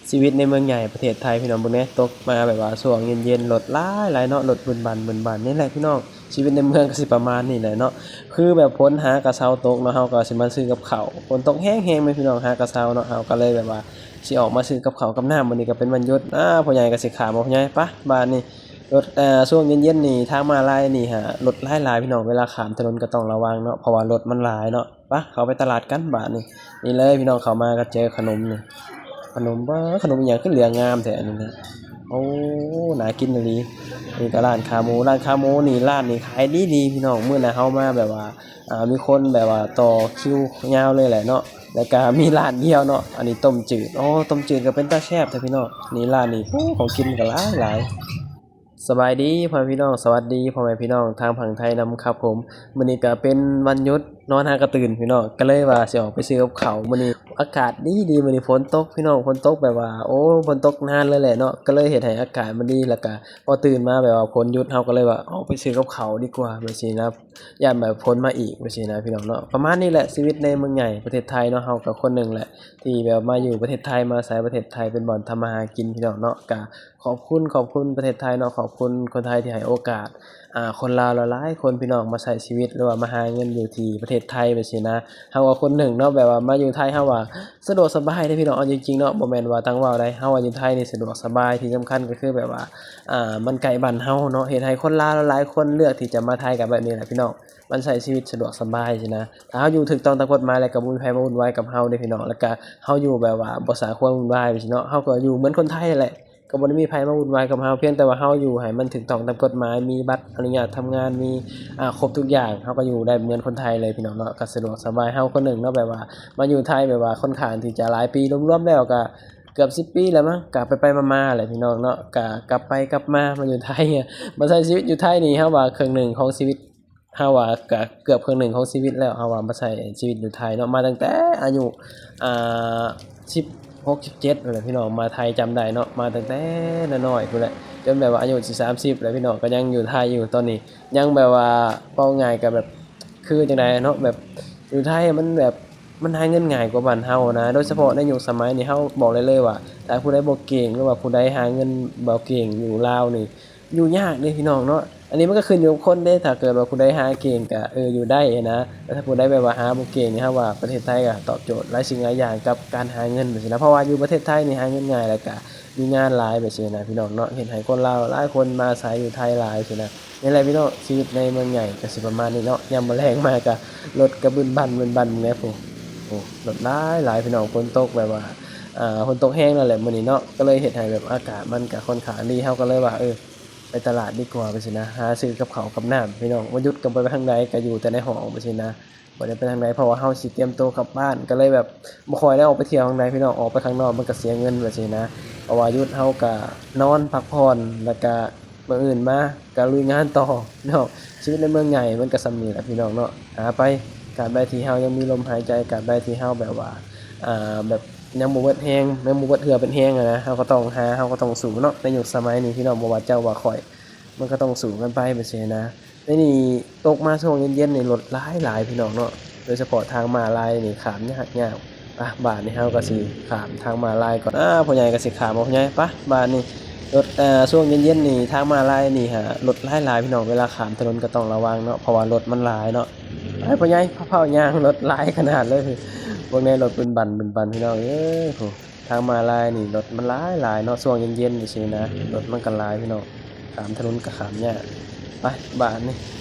ຊີວິດໃນເມືອງໃຫຍ່ປະເທດໄທພີ່ນ້ອງ ເບິ່ງແດ່ ຕົກມາແບບວ່າຊ່ວງເຢັນໆ ລົດຫຼາຍໆເນາະ ລົດບຶນບັນບຶນບັນ ນີ້ແຫຼະພີ່ນ້ອງ. ຊີວິດໃນເມືອງກໍຊິປະມານນີ້ແຫຼະເນາະ ຄືແບບຝົນຫາກະເຊົາຕົກເນາະ ເຮົາກໍຊິມາຊື້ກັບເຂົ້າ ຝົນຕົກແຮງໆແມ່ນພີ່ນ້ອງ ຫາກະເຊົາເນາະ ເຮົາກໍເລີຍແບບວ່າຊິອອກມາຊື້ກັບເຂົ້າກັບນ້ຳ. ມື້ນີ້ກໍເປັນວັນຢຸດ ອາ ພໍ່ໃຫຍ່ກໍຊິຂ້າມ ພໍ່ໃຫຍ່ ໄປ ບາດນີ້ລົດ ເອີ ຊ່ວງເຢັນໆນີ້ ທາງມ້າລາຍນີ້ຫາລົດຫຼາຍໆພີ່ນ້ອງ ເວລາຂ້າມຖະໜົນກໍຕ້ອງລະວັງເນາະ ເພາະວ່າລົດມັນຫຼາຍເນາະ. ປະ ເຂົ້າໄປຕະຫຼາດກັນບາດນີ້. ນີ້ເລີຍພີ່ນ້ອງ ເຂົ້າມາກໍເຈີຂະໜົມນີ້ ຂະໜົມ ເບິ່ງຂະໜົມອີ່ຫຍັງຄືເຫຼືອງງາມແທ້ອັນນີ້ນະ. ໂອ້ ໜ້າກິນອີ່ຫຼີ. ນີ້ກໍຮ້ານຂາໝູ ຮ້ານຂາໝູນີ້ ຮ້ານນີ້ຂາຍດີໆພີ່ນ້ອງ. ມື້ໜ້າເຮົາມາແບບວ່າ ອ່າ ມີຄົນແບບວ່າຕໍ່ຄິວຍາວເລີຍແຫຼະເນາະ ແລ້ວກໍມີຮ້ານດຽວເນາະ. ອັນນີ້ຕົ້ມຈືດ ໂອ້ ຕົ້ມຈືດກໍເປັນຕາແຊບແທ້ພີ່ນ້ອງ. ນີ້ຮ້ານນີ້ ໂອ້ ຂອງກິນກໍຫຼາຍໆ. ສະບາຍດີພໍ່ແມ່ພີ່ນ້ອງ ສະຫວັດດີພໍ່ແມ່ພີ່ນ້ອງທາງຝັ່ງໄທນຳຄັບຜົມ. ມື້ນີ້ກະເປັນວັນຢຸດ ນອນຫາກະຕື່ນພີ່ນ້ອງ ກະເລີຍວ່າຊິອອກໄປຊື້ກັບເຂົ້າ. ມື້ນີ້ອາກາດດີໆ ມື້ນີ້ຝົນຕົກພີ່ນ້ອງ ຝົນຕົກແບບວ່າ ໂອ້ ຝົນຕົກນານເລີຍແຫຼະເນາະ ກະເລີຍເຮັດໃຫ້ອາກາດມັນດີ. ແລ້ວກະພໍຕື່ນມາແບບວ່າຝົນຢຸດ ເຮົາກະເລີຍວ່າອອກໄປຊື້ກັບເຂົ້າດີກວ່າ ແບບຊີ້ນະ ຢ້ານແບບຝົນມາອີກ ແບບຊີ້ນະພີ່ນ້ອງເນາະ. ປະມານນີ້ແຫຼະ ຊີວິດໃນເມືອງໃຫຍ່ປະເທດໄທເນາະ ເຮົາກະຄົນໜຶ່ງແຫຼະ ທີ່ແບບມາຢູ່ປະເທດໄທ ມາອາໄສປະເທດໄທ ເປັນບ່ອນທຳມາຫາກິນພີ່ນ້ອງເນາະ. ກະ ຂອບຄຸນ ຂອບຄຸນປະເທດໄທເນາະ ຂອບຄຸນຄົນໄທທີ່ໃຫ້ໂອກາດ ອ່າ ຄົນລາວຫຼາຍໆຄົນພີ່ນ້ອງ ມາໃຊ້ຊີວິດ ຫຼືວ່າມາຫາເງິນຢູ່ທີ່ປະເທດໄທ ແບບຊີ້ນະ. ເຮົາກໍຄົນໜຶ່ງເນາະ ແບບວ່າມາຢູ່ໄທ ເຮົາວ່າສະດວກສະບາຍເດ້ພີ່ນ້ອງ. ເອົາຈິງໆເນາະ ບໍ່ແມ່ນວ່າຕັ້ງເວົ້າໃດ ເຮົາວ່າຢູ່ໄທນີ້ສະດວກສະບາຍ ທີ່ສຳຄັນກໍຄືແບບວ່າ ອ່າ ມັນໃກ້ບ້ານເຮົາເນາະ ເຮັດໃຫ້ຄົນລາວຫຼາຍໆຄົນເລືອກທີ່ຈະມາໄທກໍແບບນີ້ແຫຼະພີ່ນ້ອງ ມັນໃຊ້ຊີວິດສະດວກສະບາຍຊີ້ນະ. ຖ້າເຮົາຢູ່ຖືກຕ້ອງຕາມກົດໝາຍແລ້ວ ກໍບໍ່ມີໃຜມາວຸ່ນວາຍກັບເຮົາເດ້ພີ່ນ້ອງ ແລ້ວກໍເຮົາຢູ່ແບບວ່າບໍ່ສ້າງຄວາມວຸ່ນວາຍຊີ້ເນາະ ເຮົາກໍຢູ່ເໝືອນຄົນໄທຫັ້ນແຫຼະ ກໍບໍ່ໄດ້ມີໃຜມາວຸ່ນວາຍກັບເຮົາ ພຽງແຕ່ວ່າເຮົາຢູ່ໃຫ້ມັນຖືກຕ້ອງຕາມກົດໝາຍ ມີບັດອະນຸຍາດທຳງານ ມີ ອ່າ ຄົບທຸກຢ່າງ ເຮົາກໍຢູ່ໄດ້ເໝືອນຄົນໄທເລີຍພີ່ນ້ອງເນາະ. ກໍສະດວກສະບາຍ ເຮົາຄົນໜຶ່ງເນາະ ແບບວ່າມາຢູ່ໄທແບບວ່າຄ່ອນຂ້າງທີ່ຈະຫຼາຍປີ ລວມໆແລ້ວກໍເກືອບສິບປີແລ້ວມັ້ງ ກໍໄປໆມາໆແຫຼະພີ່ນ້ອງເນາະ. ກໍກັບໄປກັບມາ ມາຢູ່ໄທ ມາໃຊ້ຊີວິດຢູ່ໄທນີ້ ເຮົາວ່າເຄິ່ງໜຶ່ງຂອງຊີວິດ ເຮົາວ່າກະເກືອບເຄິ່ງໜຶ່ງຂອງຊີວິດແລ້ວ ເຮົາວ່າມາໃຊ້ຊີວິດຢູ່ໄທເນາະ ມາຕັ້ງແຕ່ອາຍຸ ອ່າ ສິບຫົກ ສິບເຈັດພຸ້ນແຫຼະພີ່ນ້ອງ. ມາໄທຈຳໄດ້ເນາະ ມາຕັ້ງແຕ່ນ້ອຍໆພຸ້ນແຫຼະ ຈົນແບບວ່າອາຍຸຊິສາມສິບແລ້ວພີ່ນ້ອງ ກໍຍັງຢູ່ໄທຢູ່. ຕອນນີ້ຍັງແບບວ່າເວົ້າງ່າຍກໍແບບ ຄືຈັ່ງໃດເນາະ ແບບຢູ່ໄທມັນແບບ ມັນຫາເງິນງ່າຍກວ່າບ້ານເຮົານະ ໂດຍສະເພາະໃນຍຸກສະໄໝນີ້ ເຮົາບອກໄດ້ເລີຍວ່າ ຖ້າຜູ້ໃດບໍ່ເກັ່ງ ຫຼືວ່າຜູ້ໃດຫາເງິນບໍ່ເກັ່ງຢູ່ລາວນີ້ ຢູ່ຍາກເດ້ພີ່ນ້ອງເນາະ. ອັນນີ້ມັນກໍຂຶ້ນຢູ່ກັບຄົນເດ້ ຖ້າເກີດວ່າຜູ້ໃດຫາເກັ່ງກໍ ເອີ ຢູ່ໄດ້ຫັ້ນນະ ແຕ່ຖ້າຜູ້ໃດແບບວ່າຫາບໍ່ເກັ່ງນີ້ ເຮົາວ່າປະເທດໄທກໍຕອບໂຈດຫຼາຍສິ່ງຫຼາຍຢ່າງກັບການຫາເງິນຈັ່ງຊີ້ນະ ເພາະວ່າຢູ່ປະເທດໄທນີ້ຫາເງິນງ່າຍ ແລ້ວກໍມີງານຫຼາຍແບບຊີ້ນະພີ່ນ້ອງເນາະ ເຮັດໃຫ້ຄົນລາວຫຼາຍຄົນມາອາໄສຢູ່ໄທຫຼາຍຊີ້ນະ. ນີ້ແຫຼະພີ່ນ້ອງ ຊີວິດໃນເມືອງໃຫຍ່ກໍຊິປະມານນີ້ເນາະ ຍາມມື້ແລງມາກໍລົດກໍບຶນບັນບຶນບັນແດ່ພຸ້ນ ໂອ້ ລົດຫຼາຍໆພີ່ນ້ອງ. ຝົນຕົກແບບວ່າ ອ່າ ຝົນຕົກແຮງແລ້ວແຫຼະມື້ນີ້ເນາະ ກໍເລີຍເຮັດໃຫ້ແບບອາກາດມັນກໍຄ່ອນຂ້າງດີ ເຮົາກໍເລີຍວ່າ ເອີ ໄປຕະຫຼາດດີກວ່າ ແບບຊີ້ນະ ຫາຊື້ກັບເຂົ້າກັບນ້ຳພີ່ນ້ອງ. ວັນຢຸດກໍບໍ່ໄປທາງໃດ ກໍຢູ່ແຕ່ໃນຫ້ອງ ແບບຊີ້ນະ ບໍ່ໄດ້ໄປທາງໃດ ເພາະວ່າເຮົາຊິຕຽມໂຕກັບບ້ານ ກໍເລີຍແບບບໍ່ຄ່ອຍໄດ້ອອກໄປທ່ຽວທາງໃດພີ່ນ້ອງ. ອອກໄປຂ້າງນອກມັນກໍເສຍເງິນ ແບບຊີ້ນະ ເພາະວ່າຢຸດເຮົາກໍນອນພັກຜ່ອນ ແລ້ວກໍ ມື້ອື່ນມາກໍລຸຍງານຕໍ່ເນາະ. ຊີວິດໃນເມືອງໃຫຍ່ມັນກໍສ່ຳນີ້ແຫຼະພີ່ນ້ອງເນາະ ຫາໄປ ຕາບໃດທີ່ເຮົາຍັງມີລົມຫາຍໃຈ ຕາບໃດທີ່ເຮົາແບບວ່າ ອ່າ ແບບຍັງບໍ່ເບິດແຮງ ຍັງບໍ່ເບິດເຫື່ອເປັນແຮງຫັ້ນນະ ເຮົາກໍຕ້ອງຫາ ເຮົາກໍຕ້ອງສູ້ເນາະ. ໃນຍຸກສະໄໝນີ້ພີ່ນ້ອງ ບໍ່ວ່າເຈົ້າວ່າຂ້ອຍ ມັນກໍຕ້ອງສູ້ກັນໄປ ແບບຊີ້ນະ. ໃນນີ້ຕົກມາຊ່ວງເຢັນໆນີ້ລົດຫຼາຍໆພີ່ນ້ອງເນາະ ໂດຍສະເພາະທາງມ້າລາຍນີ້ຂ້າມຍາກໆ. ປະ ບາດນີ້ເຮົາກໍຊິຂ້າມທາງມ້າລາຍກ່ອນ ອາ ພໍ່ໃຫຍ່ກໍຊິຂ້າມ ພໍ່ໃຫຍ່ ປະ ບາດນີ້ລົດ ເອີ ຊ່ວງເຢັນໆນີ້ ທາງມ້າລາຍນີ້ຫາລົດຫຼາຍໆພີ່ນ້ອງ ເວລາຂ້າມຖະໜົນກໍຕ້ອງລະວັງເນາະ ເພາະວ່າລົດມັນຫຼາຍເນາະ. ໄປ ພໍ່ໃຫຍ່ ພາວຍ່າງ ລົດຫຼາຍຂະໜາດເລີຍ ເບິ່ງແດ່ ລົດບຶນບັນບຶນບັນພີ່ນ້ອງເອີຍ. ໂອ້ ທາງມ້າລາຍນີ້ລົດມັນຫຼາຍໆເນາະ ຊ່ວງເຢັນໆຈັ່ງຊີ້ນະ ລົດມັນກໍຫຼາຍພີ່ນ້ອງ ຂ້າມຖະໜົນກໍຂ້າມຍາກ. ໄປ ບາດນີ້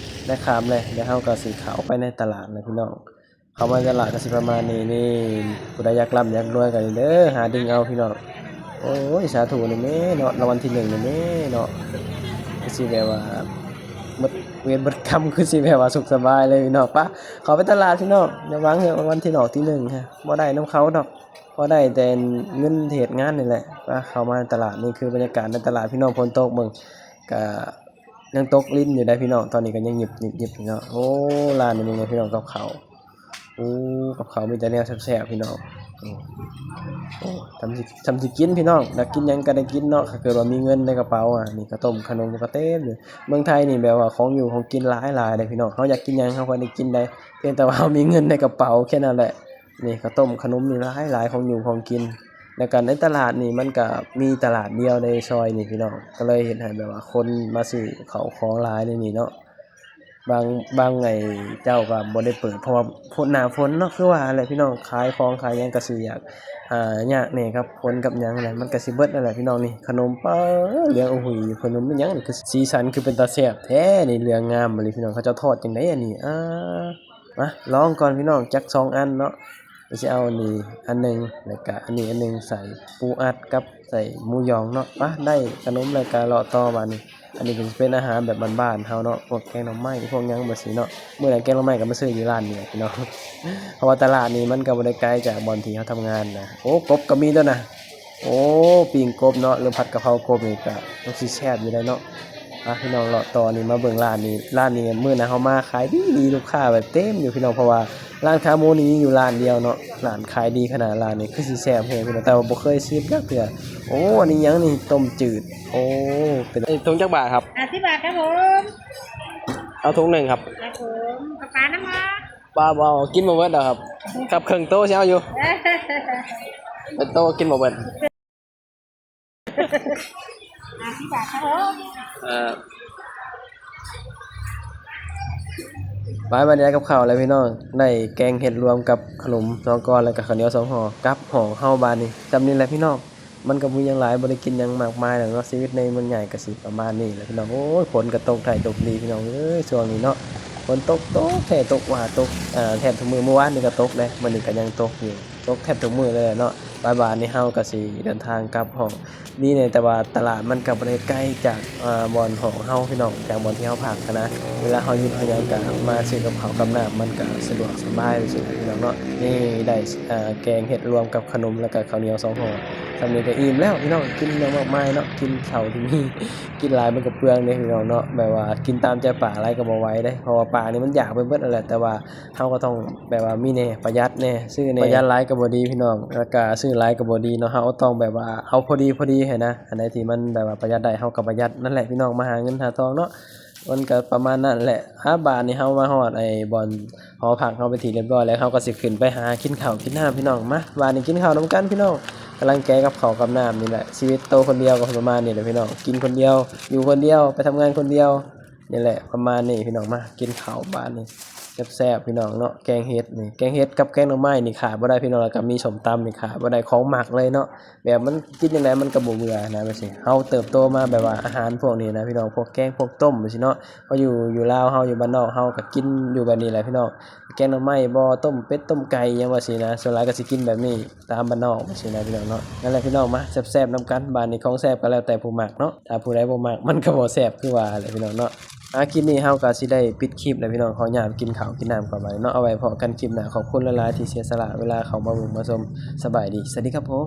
ໄດ້ຂ້າມແລ້ວ ດຽວເຮົາກໍຊິເຂົ້າໄປໃນຕະຫຼາດແລ້ວພີ່ນ້ອງ. ເຂົ້າມາຕະຫຼາດກໍຊິປະມານນີ້ ນີ້ ຜູ້ໃດຢາກລ່ຳຢາກລວຍກໍນີ້ເດີ ຫາດຶງເອົາພີ່ນ້ອງ. ໂອ້ຍ ສາທຸນະແມ່ເນາະ ລາງວັນທີໜຶ່ງນະແມ່ເນາະ ຄືຊິແບບວ່າໝົດເວນໝົດກຳ ຄືຊິແບບວ່າສຸກສະບາຍເລີຍພີ່ນ້ອງ. ປະ ເຂົ້າໄປຕະຫຼາດພີ່ນ້ອງ ລະວັງເດີ ລາງວັນທີອອກທີໜຶ່ງ ບໍ່ໄດ້ນຳເຂົາດອກ ພໍໄດ້ແຕ່ເງິນເຮັດງານນີ້ແຫຼະ. ປະ ເຂົ້າມາຕະຫຼາດ ນີ້ຄືບັນຍາກາດໃນຕະຫຼາດພີ່ນ້ອງ ຝົນຕົກເບິ່ງ ກະຍັງຕົກລິນຢູ່ໄດ໋ພີ່ນ້ອງ ຕອນນີ້ກໍຍັງຫຍິບໆຢູ່ເນາະ. ໂອ້ ຮ້ານນີ້ເບິ່ງແດ່ພີ່ນ້ອງ ກັບເຂົ້າ ໂອ້ ກັບເຂົ້າມີແຕ່ແນວແຊບໆພີ່ນ້ອງ. ໂອ້ ໂອ້ ຊ່ຳຊິ ຊ່ຳຊິກິນພີ່ນ້ອງ ຢາກກິນຫຍັງກໍໄດ້ກິນເນາະ ຖ້າເກີດວ່າມີເງິນໃນກະເປົາ. ອາ ນີ້ເຂົ້າຕົ້ມຂະໜົມກໍເຕັມຢູ່ ເມືອງໄທນີ້ແບບວ່າຂອງຢູ່ຂອງກິນຫຼາຍໆເດ້ພີ່ນ້ອງ ເຮົາຢາກກິນຫຍັງເຮົາກໍໄດ້ກິນໄດ້ ພຽງແຕ່ວ່າເຮົາມີເງິນໃນກະເປົາແຄ່ນັ້ນແຫຼະ. ນີ້ເຂົ້າຕົ້ມຂະໜົມນີ້ຫຼາຍໆ ຂອງຢູ່ຂອງກິນ ແລ້ວກໍໃນຕະຫຼາດນີ້ມັນກໍມີຕະຫຼາດດຽວໃນຊອຍນີ້ພີ່ນ້ອງ ກໍເລີຍເຮັດໃຫ້ແບບວ່າຄົນມາຊື້ເຂົ້າຂອງຫຼາຍໃນນີ້ເນາະ. ບາງ ບາງໄອ້ເຈົ້າກໍບໍ່ໄດ້ເປີດ ເພາະວ່າຝົນ ໜ້າຝົນເນາະ ຄືວ່າແຫຼະພີ່ນ້ອງ ຂາຍຂອງຂາຍຫຍັງກໍຊິຍາກ ອ່າ ຍາກແດ່ກັບຝົນກັບຫຍັງນະ ມັນກໍຊິເບິດນັ້ນແຫຼະພີ່ນ້ອງ. ນີ້ຂະໜົມ ປາ ເຫຼືອງອຸຫຸຍ ຂະໜົມອີ່ຫຍັງ ຄືສີສັນຄືເປັນຕາແຊບແທ້ນີ້ ເຫຼືອງງາມອີ່ຫຼີພີ່ນ້ອງ. ເຂົາເຈົ້າທອດຈັ່ງໃດອັນນີ້ ອ່າ ມາລອງກ່ອນພີ່ນ້ອງ ຈັກສອງອັນເນາະ. ກໍຊິເອົາອັນນີ້ອັນໜຶ່ງ ແລ້ວກະອັນນີ້ອັນໜຶ່ງ ໃສ່ປູອັດກັບໃສ່ໝູຢອງເນາະ. ປະ ໄດ້ຂະໜົມແລ້ວກະເລາະຕໍ່ບາດນີ້. ອັນນີ້ກໍຊິເປັນອາຫານແບບບ້ານໆເຮົາເນາະ ພວກແກງໜໍ່ໄມ້ ພວກຫຍັງແບບຊີ້ເນາະ. ມື້ໃດແກງໜໍ່ໄມ້ກໍມາຊື້ຢູ່ຮ້ານນີ້ແຫຼະພີ່ນ້ອງ ເພາະວ່າຕະຫຼາດນີ້ມັນກໍບໍ່ໄດ້ໄກຈາກບ່ອນທີ່ເຮົາທຳງານນະ. ໂອ້ ກົບກໍມີຕົວນະ. ໂອ້ ປີ້ງກົບເນາະ ຫຼືຜັດກະເພົາກົບນີ້ກະ ມັນຊິແຊບຢູ່ໃດ໋ເນາະ. ອ່ະ ພີ່ນ້ອງ ເລາະຕໍ່ນີ້ ມາເບິ່ງຮ້ານນີ້ ຮ້ານນີ້ມື້ນັ້ນເຮົາມາຂາຍດີໆ ລູກຄ້າແບບເຕັມຢູ່ພີ່ນ້ອງ ເພາະວ່າຮ້ານຂາໝູນີ້ມີຢູ່ຮ້ານດຽວເນາະ. ຮ້ານຂາຍດີຂະໜາດ ຮ້ານນີ້ຄືຊິແຊບແຮງພີ່ນ້ອງ ແຕ່ວ່າບໍ່ເຄີຍຊີມຈັກເທື່ອ. ໂອ້ ອັນນີ້ຫຍັງນີ້ ຕົ້ມຈືດ. ໂອ້ ເປັນ ເອີ ຖົງຈັກບາດຄັບ? ຫ້າສິບບາດຄັບຜົມ. ເອົາຖົງໜຶ່ງຄັບ. ຄັບຜົມ ເອົາປານຳບໍ່? ປາບໍ່ເອົາ ກິນບໍ່ເບິດດອກຄັບ. ຄັບ ເຄິ່ງໂຕຊິເອົາຢູ່ ເປັນໂຕກິນບໍ່ເບິດ. ຫ້າສິບບາດຄັບຜົມ. ເອີ ໄປ ບາດນີ້ໄດ້ກັບເຂົ້າແລ້ວພີ່ນ້ອງ ໄດ້ແກງເຫັດລວມກັບຂະໜົມສອງກ້ອນ ແລ້ວກໍເຂົ້າໜຽວສອງຫໍ່ ກັບຫ້ອງເຮົາບາດນີ້. ສ່ຳນີ້ແຫຼະພີ່ນ້ອງ ມັນກໍບໍ່ມີຫຍັງຫຼາຍ ບໍ່ໄດ້ກິນຫຍັງມາກມາຍດອກເນາະ. ຊີວິດໃນເມືອງໃຫຍ່ກໍຊິປະມານນີ້ແຫຼະພີ່ນ້ອງ. ໂອ້ຍ ຝົນກໍຕົກໄທຕົກດີພີ່ນ້ອງເອີຍ ຊ່ວງນີ້ເນາະ. ຝົນຕົກ ຕົກແທ້ຕົກວ່າ ຕົກ ເອີ ແທບທຸກມື້. ມື້ວານນີ້ກໍຕົກເດ້ ມື້ນີ້ກໍຍັງຕົກຢູ່ ຕົກແທບທຸກມື້ເລີຍເນາະ. ບາດນີ້ເຮົາກໍຊິເດີນທາງກັບຫ້ອງ. ນີ້ແຫຼະ ແຕ່ວ່າຕະຫຼາດມັນກໍບໍ່ໄດ້ໄກຈາກ ອ່າ ບ່ອນຫ້ອງເຮົາພີ່ນ້ອງ ຈາກບ່ອນທີ່ເຮົາພັກຫັ້ນນະ. ເວລາເຮົາຫິວເຮົາຫຍັງກໍມາຊື້ກັບເຂົ້າກັບນ້ຳ ມັນກໍສະດວກສະບາຍ ວ່າຊັ້ນແຫຼະພີ່ນ້ອງເນາະ. ນີ້ໄດ້ ອ່າ ແກງເຫັດລວມກັບຂະໜົມ ແລ້ວກໍເຂົ້າໜຽວສອງຫໍ່ ສ່ຳນີ້ກໍອີ່ມແລ້ວພີ່ນ້ອງ. ກິນຫຍັງມາກມາຍເນາະ ກິນເຂົ້າທີ່ມີ ກິນຫຼາຍມັນກໍເປືອງເດ້ພີ່ນ້ອງເນາະ. ແບບວ່າກິນຕາມໃຈປາກຫຼາຍກໍບໍ່ໄຫວເດ້ ເພາະວ່າປາກນີ້ມັນຢາກໄປເບິດຫັ້ນແຫຼະ. ແຕ່ວ່າ ເຮົາກໍຕ້ອງແບບວ່າມີແດ່ ປະຢັດແດ່ ຊື້ແດ່ ປະຢັດຫຼາຍກໍບໍ່ດີພີ່ນ້ອງ ແລ້ວກະຊື້ຫຼາຍກໍບໍ່ດີເນາະ. ເຮົາຕ້ອງແບບວ່າເອົາພໍດີໆ ຫັ້ນນະ. ອັນໃດທີ່ມັນແບບວ່າປະຢັດໄດ້ ເຮົາກໍປະຢັດນັ້ນແຫຼະພີ່ນ້ອງ ມາຫາເງິນຫາທອງເນາະ. ມັນກໍປະມານນັ້ນແຫຼະ. ອາ ບາດນີ້ເຮົາມາຮອດໄອ້ບ່ອນຫໍພັກເຮົາເປັນທີ່ຮຽບຮ້ອຍແລ້ວ ເຮົາກໍຊິຂຶ້ນໄປຫາກິນເຂົ້າກິນນ້ຳພີ່ນ້ອງ. ມາ ບາດນີ້ກິນເຂົ້ານຳກັນພີ່ນ້ອງ. ກຳລັງແກະກັບເຂົ້າກັບນ້ຳນີ້ແຫຼະ. ຊີວິດໂຕຄົນດຽວກໍປະມານນີ້ແຫຼະພີ່ນ້ອງ ກິນຄົນດຽວ ຢູ່ຄົນດຽວ ໄປທຳງານຄົນດຽວ. ນີ້ແຫຼະ ປະມານນີ້ພີ່ນ້ອງ. ມາກິນເຂົ້າບາດນີ້ ແຊບໆ ພີ່ນ້ອງເນາະ. ແກງເຫັດນີ້ ແກງເຫັດກັບແກງໜໍ່ໄມ້ນີ້ຂາດບໍ່ໄດ້ພີ່ນ້ອງ ແລ້ວກໍມີສົ້ມຕຳນີ້ຂາດບໍ່ໄດ້ ຂອງມັກເລີຍເນາະ. ແບບມັນກິນຈັ່ງໃດມັນກໍບໍ່ເບື່ອນະ ແບບຊີ້. ເຮົາເຕີບໂຕມາແບບວ່າອາຫານພວກນີ້ນະພີ່ນ້ອງ ພວກແກງພວກຕົ້ມຈັ່ງຊີ້ເນາະ. ເຮົາຢູ່ ຢູ່ລາວເຮົາ ຢູ່ບ້ານນອກເຮົາກໍກິນຢູ່ແບບນີ້ແຫຼະພີ່ນ້ອງ. ແກງໜໍ່ໄມ້ບໍ່ ຕົ້ມເປັດຕົ້ມໄກ່ຫຍັງວ່າຊີ້ນະ ສ່ວນຫຼາຍກໍຊິກິນແບບນີ້ ຕາມບ້ານນອກຈັ່ງຊີ້ນະພີ່ນ້ອງເນາະ. ນັ້ນແຫຼະພີ່ນ້ອງ ມາແຊບໆນຳກັນ. ບາດນີ້ຂອງແຊບກໍແລ້ວແຕ່ຜູ້ມັກເນາະ ຖ້າຜູ້ໃດບໍ່ມັກມັນກໍບໍ່ແຊບຄືວ່າແຫຼະພີ່ນ້ອງເນາະ. ອາ ຄລິບນີ້ເຮົາກໍຊິໄດ້ປິດຄລິບແລ້ວພີ່ນ້ອງ ຂໍຫຍັບກິນເຂົ້າກິນນ້ຳກ່ອນບາດນີ້ເນາະ. ເອົາໄວ້ພໍ້ກັນຄລິບໜ້າ ຂອບຄຸນຫຼາຍໆທີ່ເສຍສະຫຼະເວລາເຂົ້າມາເບິ່ງມາຊົມ. ສະບາຍດີ ສະຫວັດດີຄັບຜົມ.